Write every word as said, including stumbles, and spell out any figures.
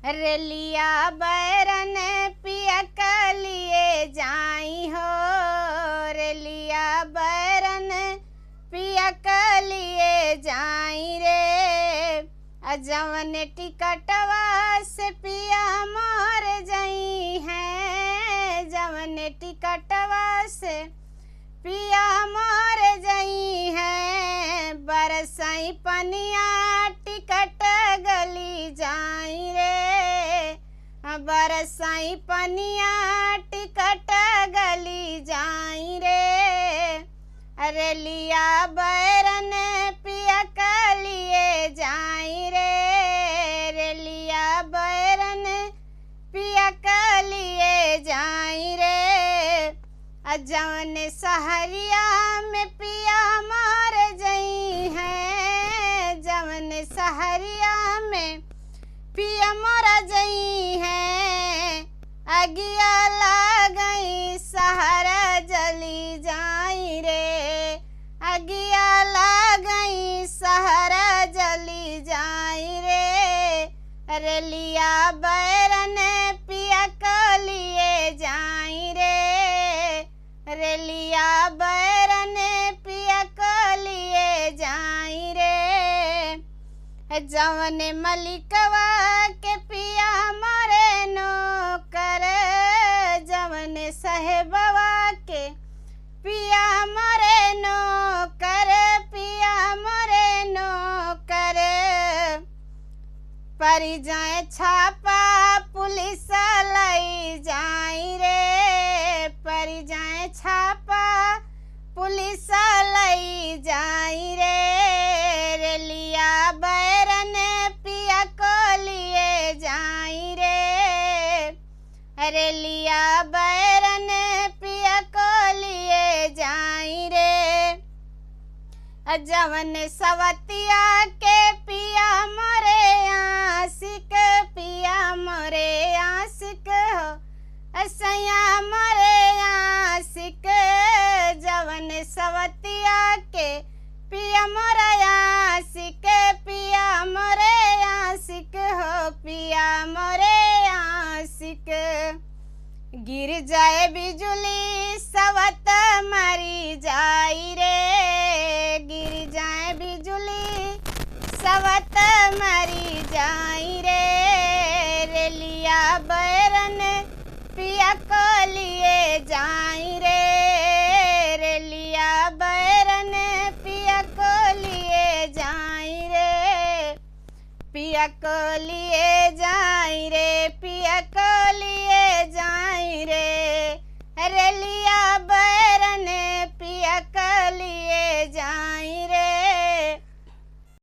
रेलिया बैरन पिया के लिए जाई हो, रेलिया बैरन पिया के लिए जाई रे। आ जवन टिकटवा से पिया मोर जइहैं, जवन टिकटवा से पिया मोर जइहैं, बरसई पनिया टिकट गली जाई रे, बरसई पनिया टिकट गली जाई रे। रेलिया बैरन पिया के लिए जाई रे, रेलिया बैरन पिया के लिए जाई रे। आ जवन सहरिया में पिया मोर जइहैं, जवन सहरिया में पिया मोर जइहैं, अगिया लागई सहरा जली जाई रे, अगिया लागई सहरा जली जाई रे। रेलिया बैरन पिया के लिए जाई रे, रेलिया बैरन पिया के लिए जाई रे। जवन मलिकवा के पिया मोरे नौकर, जवन साहेबवा के पिया मोरे नौकर, पिया मोरे नौकर। परि जाए छापा पुलिस लई जाई रे, परि जाए छापा पुलिस लई जाई रे। रेलिया बैरन पिया के लिए जाई रे, रेलिया बैरन पिया के लिए जाई रे। आ जवन सवतिया के पिया मोरे आशिक, पिया मोरे आशिक हो, आ सैया मोरे आशिक। जवन सवतिया के पिया मोरे आशिक, पिया मोरे आशिक हो, पिया मोरे आशिक। गिर जाए बिजुली सवत मरी जाई रे, गिर जाए बिजुली सवत मरी जाई रे। रेलिया बैरन पिया के लिए जाई रे, रेलिया बैरन पिया के लिए जाई रे। पिया के लिए जाई रे, पिया के लिए जाई रे। रेलिया